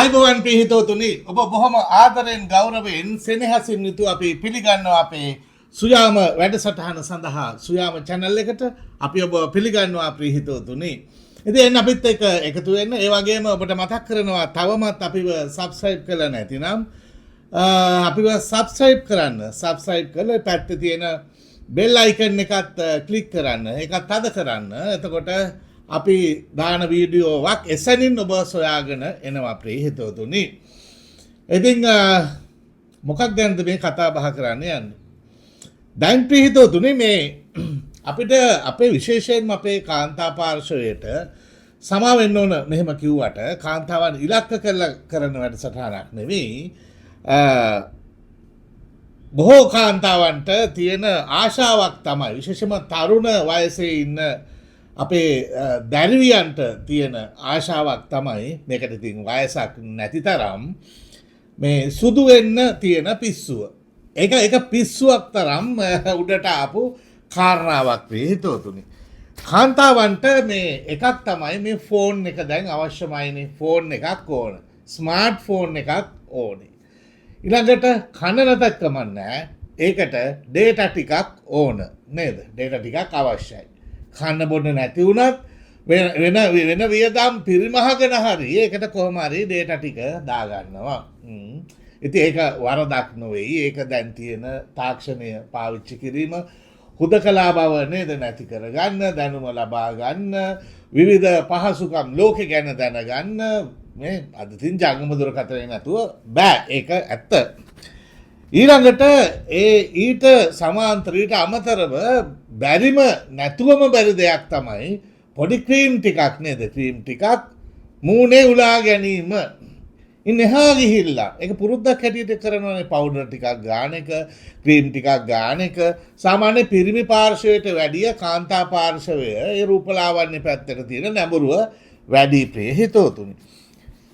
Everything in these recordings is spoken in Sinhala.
ආයුබෝවන් පිහිටෝතුනි, ඔබ බොහොම ආදරෙන් ගෞරවයෙන් සෙනෙහසින් යුතුව අපි පිළිගන්නවා අපේ සුයාම වැඩසටහන සඳහා සුයාම චැනල් එකට අපි ඔබ පිළිගන්නවා ප්‍රියහිතවතුනි. ඉතින් එන්න අපිත් එක්ක එකතු වෙන්න. ඒ වගේම ඔබට මතක් කරනවා තවමත් අපිව සබ්ස්ක්‍රයිබ් කරලා නැතිනම් අපිව සබ්ස්ක්‍රයිබ් කරන්න. සබ්ස්ක්‍රයිබ් කරලා පැත්තේ තියෙන බෙල් අයිකන් එකත් ක්ලික් කරන්න. ඒකත් තද කරන්න. එතකොට අපි දාන වීඩියෝවක් එසැනින් ඔබ සොයාගෙන එනවා ප්‍රිය හිතවතුනි. ඉතින් මොකක් ගැනද මේ කතා බහ කරන්න යන්නේ? දැන් ප්‍රිය හිතවතුනි, මේ අපිට අපේ විශේෂයෙන්ම අපේ කාන්තා පාර්ශවයට, සමා වෙන්න ඕන මෙහෙම කිව්වට, කාන්තාවන් ඉලක්ක කරලා කරන වැඩසටහනක් නෙවෙයි. බොහෝ කාන්තාවන්ට තියෙන ආශාවක් තමයි, විශේෂයෙන්ම තරුණ වයසේ ඉන්න අපේ දැරිවියන්ට තියෙන ආශාවක් තමයි, මේකට ඉතින් වයසක් නැති තරම් මේ සුදු වෙන්න තියෙන පිස්සුව. ඒක ඒක පිස්සුවක් තරම් උඩට ආපු කාරණාවක් වේ හිතවතුනි. කාන්තාවන්ට මේ එකක් තමයි මේ ෆෝන් එක දැන් අවශ්‍යමයිනේ. ෆෝන් එකක් ඕන. ස්මාර්ට් ෆෝන් එකක් ඕනේ. ඊළඟට කන නැතත් කමක් නෑ. ඒකට ඩේටා ටිකක් ඕන නේද? ඩේටා ටිකක් අවශ්‍යයි. කන්න බොන්න නැති වුණත් වෙන වෙන වෙන වියදම් පිරිමහගෙන හරි ඒකට කොහොම හරි ඩේටා ටික දාගන්නවා. ඉතින් ඒක වරදක් නොවෙයි. ඒක දැන් තියෙන තාක්ෂණය පාවිච්චි කිරීම හුදකලා බව නේද නැති කරගන්න, දැනුම ලබා ගන්න, විවිධ පහසුකම් ලෝකෙ ගැන දැනගන්න මේ අද ඉතින් ජංගම දුරකථනය නැතුව බෑ. ඒක ඇත්ත. ඊළඟට ඒ ඊට සමාන්තර ඊට අමතරව බැරිම නැතුවම බැරි දෙයක් තමයි පොඩි ක්‍රීම් ටිකක් නේද? ක්‍රීම් ටිකක් මූණේ උලා ගැනීම. ඉන් එහා ගිහිල්ලා ඒක පුරුද්දක් හැටියට කරනවානේ. පවුඩර් ටිකක් ගාන එක, ක්‍රීම් ටිකක් ගාන එක. සාමාන්‍ය පිරිමි පාර්ශවයට වැඩිය කාන්තා පාර්ශවය ඒ රූපලාවන්‍ය පැත්තට තියෙන නැඹුරුව වැඩි ප්‍රිය හිතවතුනි.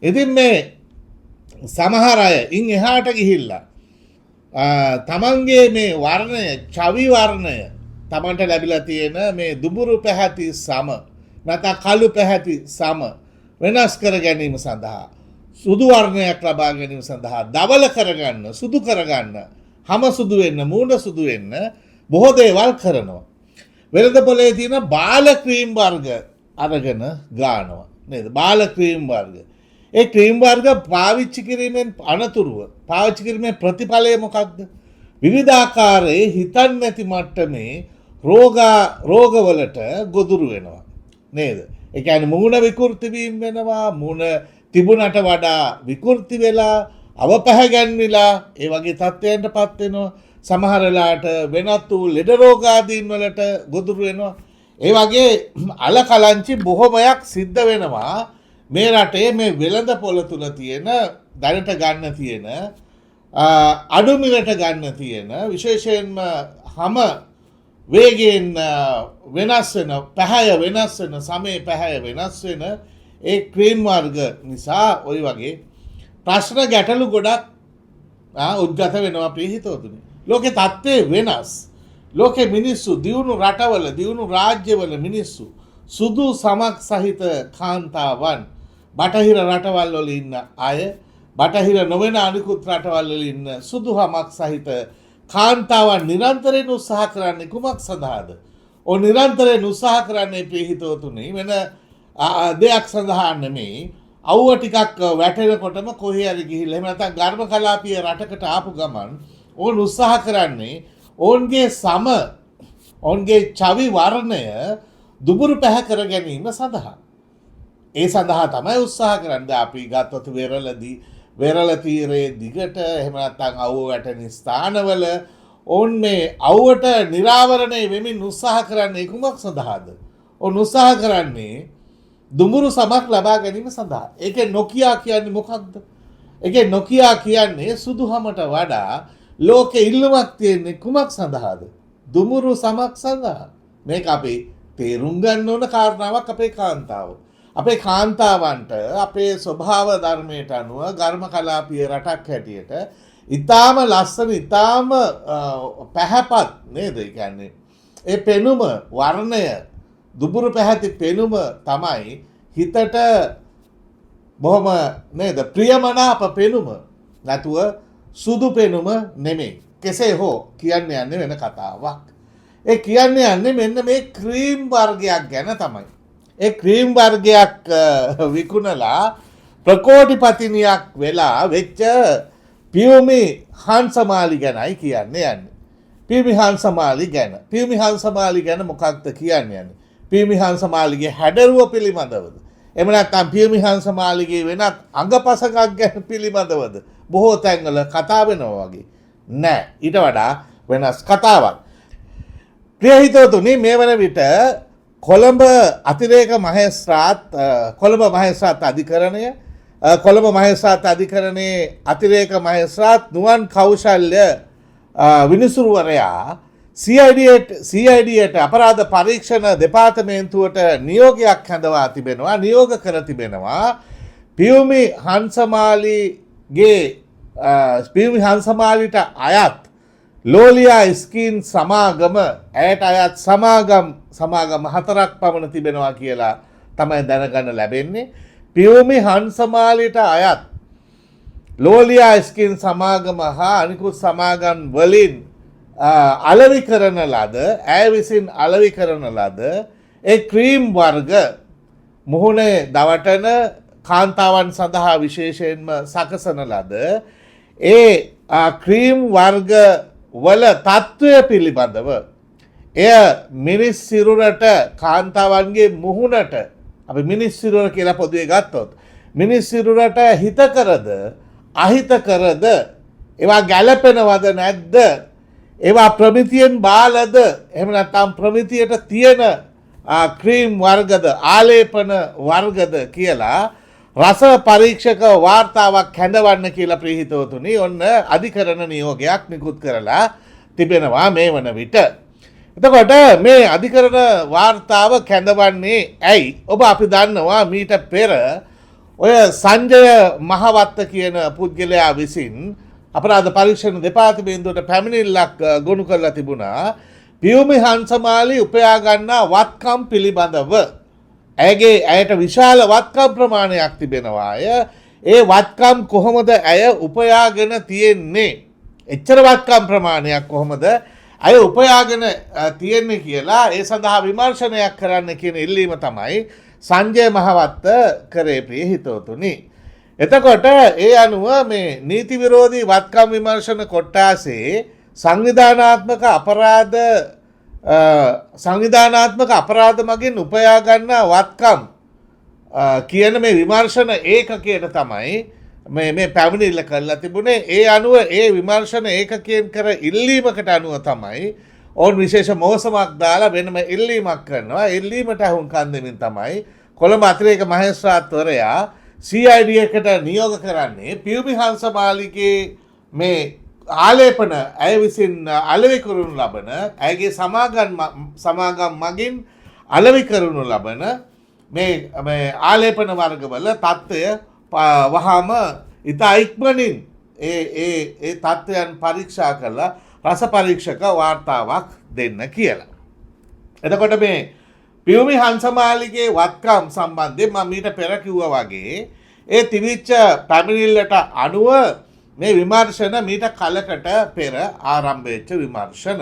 ඉතින් මේ සමහර අය ඉන් එහාට ගිහිල්ලා තමන්ගේ මේ වර්ණය, චවි වර්ණය, තමන්ට ලැබිලා තියෙන මේ දුඹුරු පැහැති සම නැත්නම් කළු පැහැති සම වෙනස් කර ගැනීම සඳහා, සුදු වර්ණයක් ලබා ගැනීම සඳහා, ධවල කරගන්න, සුදු කරගන්න, හම සුදු වෙන්න, මූණ සුදු වෙන්න බොහෝ දේවල් කරනවා. වෙළඳ පොලේ තියෙන බාල ක්‍රීම් වර්ග අරගෙන ගානවා නේද? බාල ක්‍රීම් වර්ග. ඒ ක්‍රීම් වර්ග පාවිච්චි කිරීමෙන් අනතුරුව පාවිච්චි කිරීමේ ප්‍රතිඵලය මොකක්ද? විවිධාකාරයේ හිතන්නේ නැති මට්ටමේ රෝගවලට ගොදුරු වෙනවා නේද? ඒ කියන්නේ මූණ විකෘති වීම වෙනවා, මූණ තිබුණට වඩා විකෘති වෙලා, අවපැහැගැන්විලා ඒ වගේ තත්ත්වයන්ට පත් වෙනවා. සමහර වෙලාවට වෙනත් වූ ලෙඩ රෝග ආදීන් වලට ගොදුරු වෙනවා. ඒ වගේ අල කලංචි බොහොමයක් සිද්ධ වෙනවා මේ රටේ මේ වෙළඳ පොළ තුල තියෙන දැනට ගන්න තියෙන අඩු මිලට ගන්න තියෙන විශේෂයෙන්ම හැම වේගයෙන් වෙනස් වෙන, පැහැය වෙනස් වෙන, සමේ පැහැය වෙනස් වෙන ඒ ක්‍රීම් වර්ග නිසා ඔය වගේ ප්‍රශ්න ගැටලු ගොඩක් උද්ගත වෙනවා අපේ හිතවතුනි. ලෝකේ තත්ත්වය වෙනස්. ලෝකේ මිනිස්සු දියුණු රටවල, දියුණු රාජ්‍යවල මිනිස්සු සුදු සමක් සහිත කාන්තාවන්, බටහිර රටවල් වල ඉන්න අය, බටහිර නොවන අනිකුත් රටවල් වල ඉන්න සුදු හමක් සහිත කාන්තාවන් නිරන්තරයෙන් උත්සාහ කරන්නේ කුමක් සඳහාද? ඔවුන් නිරන්තරයෙන් උත්සාහ කරන්නේ ප්‍රිය හිතවතුනි වෙන දෙයක් සඳහා නෙමෙයි. අවුව ටිකක් වැටෙනකොටම කොහේ හරි ගිහිල්ලා එහෙම නැත්නම් ඝර්ම කලාපීය රටකට ආපු ගමන් ඔවුන් උත්සාහ කරන්නේ ඔවුන්ගේ සම, ඔවුන්ගේ චවි වර්ණය දුබුරු පැහැ කර ගැනීම සඳහා. ඒ සඳහා තමයි උත්සාහ කරන්නේ. දැන් අපි ගත්තොත් වෙරළ තීරයේ දිගට එහෙම නැත්නම් අවුව වැටෙන ස්ථානවල ඔවුන් මේ අවුවට නිරාවරණය වෙමින් උත්සාහ කරන්නේ කුමක් සඳහාද? ඔවුන් උත්සාහ කරන්නේ දුඹුරු සමක් ලබා ගැනීම සඳහා. ඒකේ නොකියා කියන්නේ මොකක්ද? ඒකේ නොකියා කියන්නේ සුදු හමට වඩා ලෝකෙ ඉල්ලුමක් තියෙන්නේ කුමක් සඳහාද? දුඹුරු සමක් සඳහා. මේක අපි තේරුම් ගන්න ඕන කාරණාවක් අපේ කාන්තාව. අපේ කාන්තාවන්ට අපේ ස්වභාව ධර්මයට අනුව ඝර්ම කලාපීය රටක් හැටියට ඉතාම ලස්සන, ඉතාම පැහැපත් නේද? ඒ කියන්නේ ඒ පෙනුම, වර්ණය, දුඹුරු පැහැති පෙනුම තමයි හිතට බොහොම නේද ප්‍රියමනාප පෙනුම නැතුව සුදු පෙනුම නෙමෙයි. කෙසේ හෝ කියන්න යන්නේ වෙන කතාවක්. ඒ කියන්න යන්නේ මෙන්න මේ ක්‍රීම් වර්ගයක් ගැන තමයි. ඒ ක්‍රීම් වර්ගයක් විකුණලා ප්‍රකෝටිපතිනියක් වෙලා වෙච්ච පියුමි හංසමාලි ගැනයි කියන්න යන්නේ. පියුමි හංසමාලි ගැන. පියුමි හංසමාලි ගැන මොකක්ද කියන්න යන්නේ? පියුමි හංසමාලිගේ හැඩරුව පිළිබඳවද? එහෙම නැත්නම් පියුමි හංසමාලිගේ වෙනත් අඟපසඟක් ගැන පිළිබඳවද? බොහෝ තැන්වල කතා වෙනවා වගේ. නෑ, ඊට වඩා වෙනස් කතාවක්. ප්‍රිය හිතවතුනි, මේ වන විට කොළඹ අතිරේක මහේස්ත්‍රාත්, කොළඹ මහේස්ත්‍රාත් අධිකරණය, කොළඹ මහේස්ත්‍රාත් අධිකරණයේ අතිරේක මහේස්ත්‍රාත් නුවන් කෞශල්‍ය විනිසුරුවරයා CID යට අපරාධ පරීක්ෂණ දෙපාර්තමේන්තුවට නියෝගයක් හඳවා තිබෙනවා, නියෝග කර තිබෙනවා පියුමි හංසමාලිගේ, පියුමි හංසමාලිට අයත් ලෝලියා ස්කීන් සමාගම, ඇයට අයත් සමාගම් 4ක් පමණ තිබෙනවා කියලා තමයි දැනගන්න ලැබෙන්නේ. පියුමි හංසමාලිට අයත් ලෝලියා ස්කීන් සමාගම හා අනිකුත් සමාගම් වලින් අලෙවි කරන ලද, ඇය විසින් අලෙවි කරන ලද ඒ ක්‍රීම් වර්ග, මුහුණේ දවටන කාන්තාවන් සඳහා විශේෂයෙන්ම සකසන ලද ඒ ක්‍රීම් වර්ග වල තත්ත්වය පිළිබඳව, එය මිනිස් සිරුරට, කාන්තාවන්ගේ මුහුණට, අපි මිනිස් සිරුර කියලා පොදුවේ ගත්තොත්, මිනිස් සිරුරට හිතකරද අහිතකරද, ඒවා ගැලපෙනවද නැද්ද, ඒවා ප්‍රමිතියෙන් බාලද, එහෙම නැත්නම් ප්‍රමිතියට තියෙන ක්‍රීම් වර්ගද, ආලේපන වර්ගද කියලා රස පරීක්ෂක වාර්තාවක් කැඳවන්න කියලා ප්‍රිය හිතවතුනි, ඔන්න අධිකරණ නියෝගයක් නිකුත් කරලා තිබෙනවා මේ වන විට. එතකොට මේ අධිකරණ වාර්තාව කැඳවන්නේ ඇයි? ඔබ අපි දන්නවා මීට පෙර ඔය සංජය මහවත්ත කියන පුද්ගලයා විසින් අපරාධ පරීක්ෂණ දෙපාර්තමේන්තුවට පැමිණිල්ලක් ගොනු කරලා තිබුණා පියුමි හංසමාලි උපයා ගන්නා වත්කම් පිළිබඳව. ඇයට විශාල වත්කම් ප්‍රමාණයක් තිබෙනවාය. ඒ වත්කම් කොහොමද ඇය උපයාගෙන තියෙන්නේ? එච්චර වත්කම් ප්‍රමාණයක් කොහොමද ඇය උපයාගෙන තියෙන්නේ කියලා ඒ සඳහා විමර්ශනයක් කරන්න කියන ඉල්ලීම තමයි සංජය මහවත්ත කරේ ප්‍රිය හිතවතුනි. එතකොට ඒ අනුව මේ නීති විරෝධී වත්කම් විමර්ශන කොට්ටාසේ සංවිධානාත්මක අපරාධ මගින් උපයා ගන්නා වත්කම් කියන මේ විමර්ශන ඒකකයට තමයි මේ පැමිණිල්ල කරලා තිබුණේ. ඒ අනුව ඒ විමර්ශන ඒකකයෙන් කර ඉල්ලීමකට අනුව තමයි ඔවුන් විශේෂ මෝසමක් දාලා වෙනම ඉල්ලීමක් කරනවා. ඉල්ලීමට අහුම්කන් දෙමින් තමයි කොළඹ අතිරේක මහේස්ත්‍රාත්වරයා CID එකට නියෝග කරන්නේ පියුමි හංසමාලිගේ මේ ආලේපන, ඇය විසින් අලෙවි කරනු ලබන, ඇයගේ සමාගම් මගින් අලෙවි කරනු ලබන මේ මේ ආලේපන වර්ගවල තත්ත්වය වහාම ඉතා ඉක්මනින් ඒ ඒ ඒ තත්ත්වයන් පරීක්ෂා කරලා රස පරීක්ෂක වාර්තාවක් දෙන්න කියලා. එතකොට මේ පියුමි හංසමාලිගේ වත්කම් සම්බන්ධයෙන් මම මීට පෙර කිව්වා වගේ ඒ තිබිච්ච පැමිණිල්ලට අනුව මේ විමර්ශන මීට කලකට පෙර ආරම්භ වෙච්ච විමර්ශන.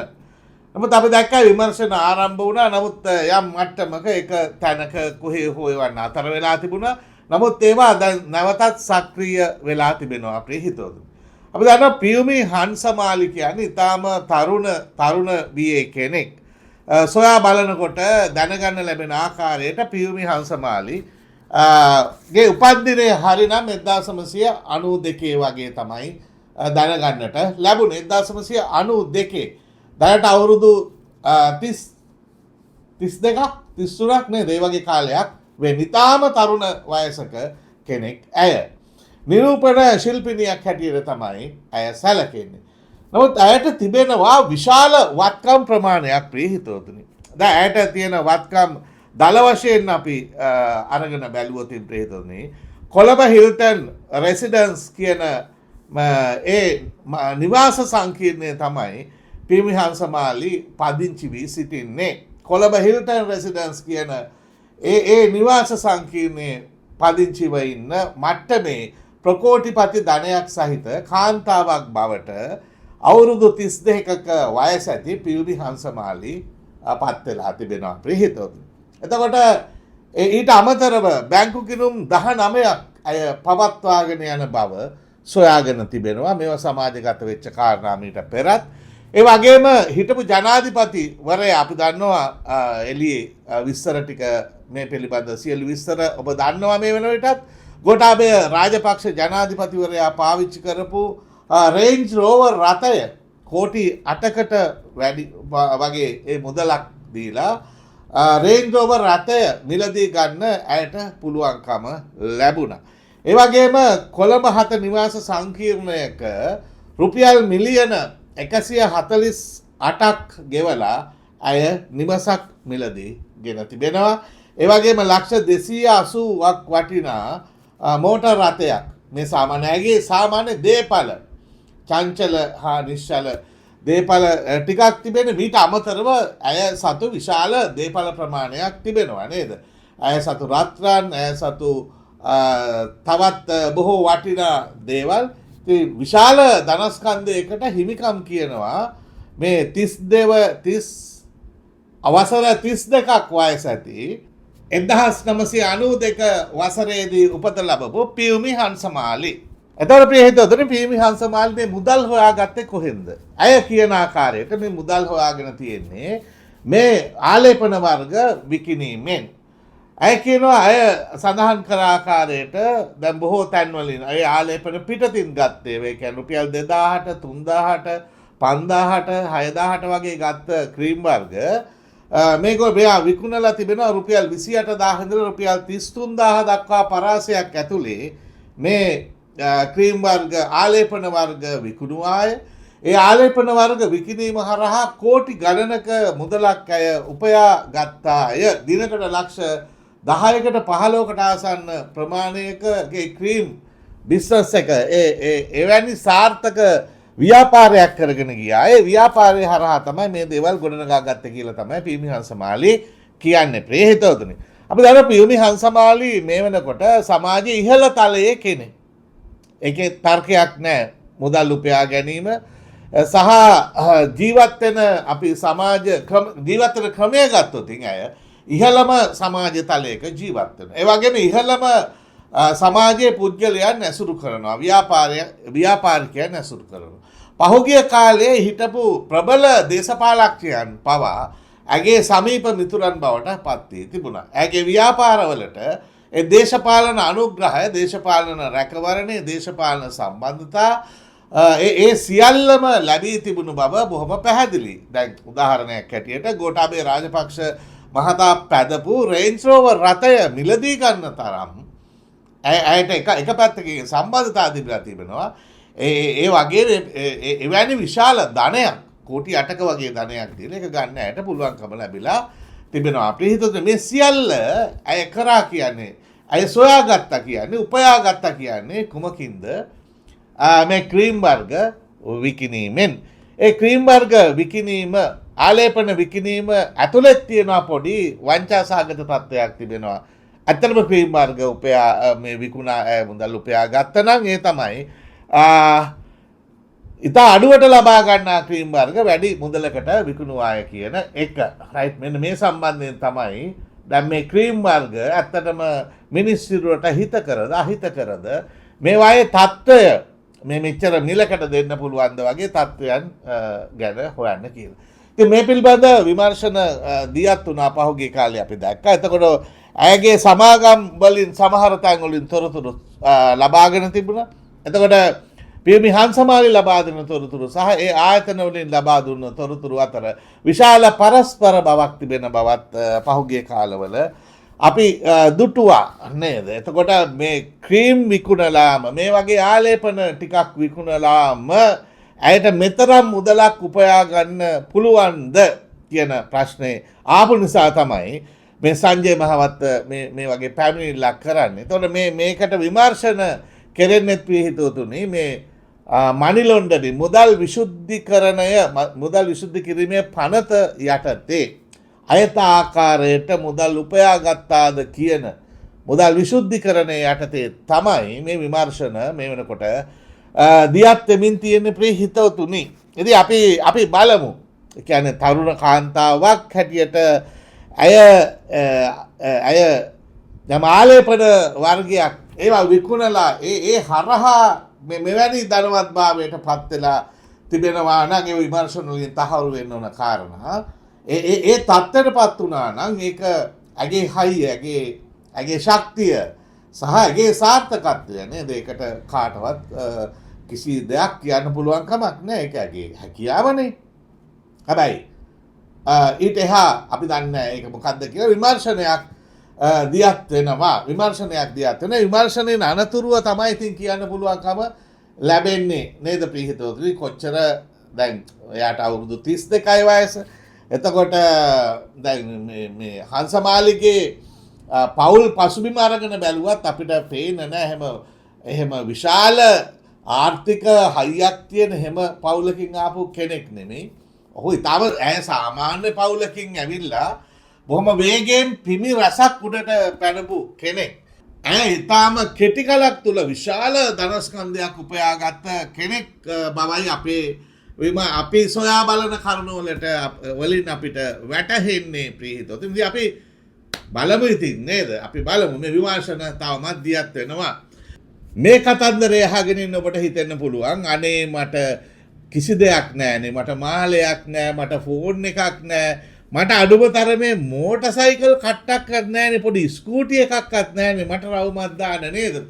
නමුත් අපි දැක්කා විමර්ශන ආරම්භ වුණා. නමුත් යම් මට්ටමක එක තැනක කොහේ හෝ ඒවා නතර වෙලා තිබුණා. නමුත් ඒවා දැන් නැවතත් සක්‍රිය වෙලා තිබෙනවා අපේ හිතවතුනි. අපි දන්නවා පියුමි හංසමාලි කියන්නේ ඉතාම තරුණ තරුණ වියේ කෙනෙක්. සොයා බලනකොට දැනගන්න ලැබෙන ආකාරයට පියුමි හංසමාලි ගේ උපන්දිනය හරිනම් 1992 වගේ තමයි දැනගන්නට ලැබුණේ. 1992, දැනට අවුරුදු 32ක් 33ක් නේද, ඒ වගේ කාලයක් වෙන්නේ. ඉතාම තරුණ වයසක කෙනෙක් ඇය. නිරූපණ ශිල්පිනියක් හැටියට තමයි ඇය සැලකෙන්නේ. නමුත් ඇයට තිබෙනවා විශාල වත්කම් ප්‍රමාණයක් ප්‍රිය හිතවතුනි. දැන් ඇයට තියෙන වත්කම් දළ වශයෙන් අපි අරගෙන බැලුවොත් ප්‍රිය හිතවතුනි, කොළඹ හිල්ටන් රෙසිඩන්ස් කියන ඒ නිවාස සංකීර්ණය තමයි පියුමි හංසමාලි පදිංචි වී සිටින්නේ. කොළඹ හිල්ටන් රෙසිඩන්ස් කියන ඒ ඒ නිවාස සංකීර්ණයේ පදිංචිව ඉන්න මට්ටමේ ප්‍රකෝටිපති ධනයක් සහිත කාන්තාවක් බවට අවුරුදු 32ක වයස ඇති පියුමි හංසමාලි පත් වෙලා තිබෙනවා ප්‍රිය හිතවතුනි. එතකොට ඊට අමතරව බැංකු ගිණුම් 19ක් ඇය පවත්වාගෙන යන බව සොයාගෙන තිබෙනවා. මේවා සමාජගත වෙච්ච කාරණා මීට පෙරත්. ඒ වගේම හිටපු ජනාධිපතිවරයා අපි දන්නවා එළියේ විස්තර ටික මේ පිළිබඳ සියලු විස්තර ඔබ දන්නවා මේ වෙන විටත්. ගෝඨාභය රාජපක්ෂ ජනාධිපතිවරයා පාවිච්චි කරපු රේන්ජ් රෝවර් රථය කෝටි 8කට වැඩි වගේ ඒ මුදලක් දීලා රේන්ජ් රෝවර් රථය මිලදී ගන්න ඇයට පුළුවන්කම ලැබුණා. ඒ වගේම කොළඹ 7 නිවාස සංකීර්ණයක රුපියල් මිලියන 148ක් ගෙවලා ඇය නිවසක් මිලදී ගෙන තිබෙනවා. ඒ වගේම ලක්ෂ 280ක් වටිනා මෝටර් රථයක් මේ සාමාන්‍ය ඇගේ සාමාන්‍ය දේපල චංචල හා නිශ්චල දේපල ටිකක් තිබෙන. මීට අමතරව ඇය සතු විශාල දේපල ප්‍රමාණයක් තිබෙනවා නේද? ඇය සතු රත්රන්, ඇය සතු තවත් බොහෝ වටිනා දේවල්. ඉතින් විශාල ධනස්කන්ධයකට හිමිකම් කියනවා මේ 32 අවසර 32ක් වයස ඇති 1992 වසරේදී උපත ලැබපු පියුමි හංසමාලි. එතකොට ප්‍රිය හිතවතුනි, පියුමි හංසමාලි මේ මුදල් හොයාගත්තේ කොහෙන්ද? ඇය කියන ආකාරයට මේ මුදල් හොයාගෙන තියෙන්නේ මේ ආලේපන වර්ග විකිණීමෙන්. ඇය කියනවා ඇය සඳහන් කර ආකාරයට දැන් බොහෝ තැන්වලින් ඇය ආලේපන පිටතින් ගත්තේ. ඒ කියන්නේ රුපියල් 2000ට, 3000ට, 5000ට, 6000ට වගේ ගත්ත ක්‍රීම් වර්ග මේක මෙයා විකුණලා තිබෙනවා රුපියල් 28000 ඉඳලා රුපියල් 33000 දක්වා පරාසයක් ඇතුලේ මේ ක්‍රීම් වර්ග ආලේපන වර්ග විකුණුවාය. ඒ ආලේපන වර්ග විකිණීම හරහා කෝටි ගණනක මුදලක් ඇය උපයා ගත්තාය. දිනකට ලක්ෂ 10කට 15කට ආසන්න ප්‍රමාණයකගේ ක්‍රීම් බිස්නස් එක ඒ එවැනි සාර්ථක ව්‍යාපාරයක් කරගෙන ගියා. ඒ ව්‍යාපාරය හරහා තමයි මේ දේවල් ගොඩනගා ගත්තේ කියලා තමයි පියුමි හංසමාලි කියන්නේ. ප්‍රිය හිතවතුනි, අපි දන්නවා පියුමි හංසමාලි මේ වෙනකොට සමාජයේ ඉහළ තලයේ කෙනෙක්. ඒකේ තර්කයක් නෑ. මුදල් උපයා ගැනීම සහ ජීවත් වෙන අපි සමාජ ක්‍රම, ජීවත් වෙන ක්‍රමය ගත්තොත් ඇය ඉහළම සමාජ තලයක ජීවත් වෙනවා. ඒ වගේම ඉහළම සමාජයේ පුද්ගලයන් ඇසුරු කරනවා. ව්‍යාපාරිකයන් ඇසුරු කරනවා. පහුගිය කාලයේ හිටපු ප්‍රබල දේශපාලකයන් පවා ඇගේ සමීප මිතුරන් බවට පත් වී තිබුණා. ඇගේ ව්‍යාපාරවලට ඒ දේශපාලන අනුග්‍රහය, දේශපාලන රැකවරණය, දේශපාලන සම්බන්ධතා ඒ සියල්ලම ලැබී තිබුණු බව බොහොම පැහැදිලි. දැන් උදාහරණයක් හැටියට ගෝඨාභය රාජපක්ෂ මහතා පැදපු රේන්ජ් රෝවර් රථය මිලදී ගන්න තරම් ඇයට එක පැත්තකින් සම්බන්ධතා තිබිලා තිබෙනවා. ඒ වගේ එවැනි විශාල ධනයක් කෝටි 8ක වගේ ධනයක් දීලා ඒක ගන්න ඇයට පුළුවන්කම ලැබිලා තිබෙනවා. අපි හිතුවේ මේ සියල්ල ඇය කරා කියන්නේ, ඇය සොයාගත්තා කියන්නේ, උපයාගත්තා කියන්නේ කුමකින්ද? මේ ක්‍රීම් වර්ග විකිණීමෙන්. ඒ ක්‍රීම් වර්ග විකිණීම, ආලේපන විකිණීම ඇතුළත් තියෙනවා පොඩි වංචා සහගත තත්ත්වයක් තිබෙනවා. ඇත්තටම ක්‍රීම් වර්ග උපයා මේ විකුණා මුදල් උපයා ගත්තා නම් ඒ තමයි ඉතා අඩුවට ලබා ගන්නා ක්‍රීම් වර්ග වැඩි මුදලකට විකුණුවාය කියන එක. රයිට්, මෙන්න මේ සම්බන්ධයෙන් තමයි දැන් මේ ක්‍රීම් වර්ග ඇත්තටම මිනිස් සිරුරට හිත කරද අහිත කරද, මේ වායේ තත්ත්වය මේ මෙච්චර මිලකට දෙන්න පුළුවන්ද වගේ තත්ත්වයන් ගැන හොයන්න කියලා. ඉතින් මේ පිළිබඳ විමර්ශන දියත් වුණා පහුගිය කාලේ අපි දැක්කා. එතකොට ඇයගේ සමාගම් වලින් සමහර තැන් වලින් තොරතුරු ලබාගෙන තිබුණා. එතකොට පියුමි හංසමාලි ලබා දෙන තොරතුරු සහ ඒ ආයතන වලින් ලබා දුන්න තොරතුරු අතර විශාල පරස්පර බවක් තිබෙන බවත් පහුගිය කාලවල අපි දුටුවා නේද? එතකොට මේ ක්‍රීම් විකුණලාම, මේ වගේ ආලේපන ටිකක් විකුණලාම ඇයට මෙතරම් මුදලක් උපයා ගන්න පුළුවන්ද කියන ප්‍රශ්නේ ආපු නිසා තමයි මේ සංජය මහවත්ත මේ වගේ පැමිණිල්ලක් කරන්නේ. එතකොට මේකට විමර්ශන කෙරෙන්නෙත් ප්‍රිය හිතවතුනි මේ මනි ලොන්ඩරින් මුදල් විශුද්ධිකරණය, මුදල් විශුද්ධි කිරීමේ පනත යටතේ අයථා ආකාරයට මුදල් උපයා ගත්තාද කියන මුදල් විශුද්ධිකරණය යටතේ තමයි මේ විමර්ශන මේ වෙනකොට දියත් වෙමින් තියෙන ප්‍රිය හිතවතුනි. ඉතින් අපි බලමු. ඒ කියන්නේ තරුණ කාන්තාවක් හැටියට ඇය ඇය යම් ආලේපන වර්ගයක් ඒවා විකුණලා ඒ හරහා මෙවැනි ධනවත්භාවයට පත් වෙලා තිබෙනවා නම් ඒ විමර්ශන වලින් තහවුරු වෙන්න ඕන කාරණා. ඒ ඒ ඒ තත්ත්වයට පත් වුණා නම් ඒක ඇගේ හයිය, ඇගේ ශක්තිය සහ ඇගේ සාර්ථකත්වය නේද? ඒකට කාටවත් කිසි දෙයක් කියන්න පුළුවන් කමක් නෑ. ඒක ඇගේ හැකියාවනේ. හැබැයි ඊට එහා අපි දන්නේ නෑ ඒක මොකද්ද කියලා. විමර්ශනයක් දියත් වෙනවා. විමර්ශනයක් දියත් වෙන විමර්ශනයෙන් අනතුරුව තමයි ඉතින් කියන්න පුළුවන්කම ලැබෙන්නේ නේද ප්‍රිය හිතවතුනි? කොච්චර දැන් එයාට අවුරුදු 32යි වයස. එතකොට දැන් මේ හංසමාලිගේ පවුල් පසුබිම අරගෙන බැලුවත් අපිට පේන්න නෑ එහෙම විශාල ආර්ථික හයියක් තියෙන එහෙම පවුලකින් ආපු කෙනෙක් නෙමෙයි. ඔහු ඉතාම ඈ සාමාන්‍ය පවුලකින් ඇවිල්ලා බොහොම වේගයෙන් පිමි රසක් උඩට පැනපු කෙනෙක්. ඈ ඉතාම කෙටි කලක් තුල විශාල ධනස්කන්ධයක් උපයාගත්ත කෙනෙක් බවයි අපේ අපි සොයා බලන කරුණු වලින් අපිට වැටහෙන්නේ ප්‍රිය හිතවතුනි. ඉතින් අපි බලමු ඉතින් නේද? අපි බලමු මේ විමර්ශන තවමත් දියත් වෙනවා. මේ කතන්දරය අහගෙන ඉන්න ඔබට හිතෙන්න පුළුවන් අනේ මට කිසි දෙයක් නෑනේ, මට මාලයක් නෑ, මට ෆෝන් එකක් නෑ, මට අඩුම තරමේ මෝටර් සයිකල් කට්ටක්වත් නෑනේ, පොඩි ස්කූටි එකක්වත් නෑනේ, මට රවුමක් දාන්න නේද?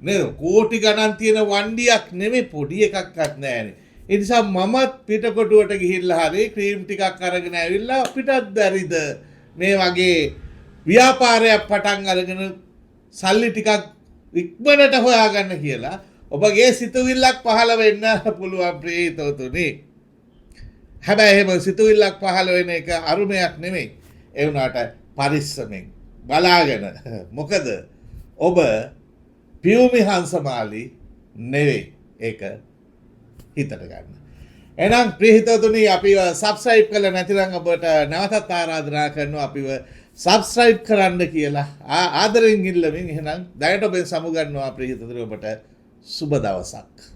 නේද? කෝටි ගණන් තියෙන වණ්ඩියක් නෙමෙයි, පොඩි එකක්වත් නෑනේ. ඒ නිසා මමත් පිටකොටුවට ගිහිල්ලා හරි ක්‍රීම් ටිකක් අරගෙන ඇවිල්ලා අපිටත් බැරිද මේ වගේ ව්‍යාපාරයක් පටන් අරගෙන සල්ලි ටිකක් ඉක්මනට හොයාගන්න කියලා ඔබගේ සිතුවිල්ලක් පහළ වෙන්න පුළුවන් ප්‍රිය හිතවතුනි. හැබැයි එහෙම සිතුවිල්ලක් පහළ වෙන එක අරුමයක් නෙමෙයි. ඒ වුණාට පරිස්සමෙන් බලාගෙන, මොකද ඔබ පියුමි හංසමාලි නෙවෙයි. ඒක හිතට ගන්න. එහෙනම් ප්‍රිය හිතවතුනි, අපිව සබ්ස්ක්‍රයිබ් කරලා නැතිනම් ඔබට නැවතත් ආරාධනා කරනවා අපිව සබ්ස්ක්‍රයිබ් කරන්න කියලා ආදරෙන් ඉල්ලමින් එහෙනම් දැනට ඔබෙන් සමුගන්නවා ප්‍රිය හිතවතුනි. ඔබට සුබ දවසක්.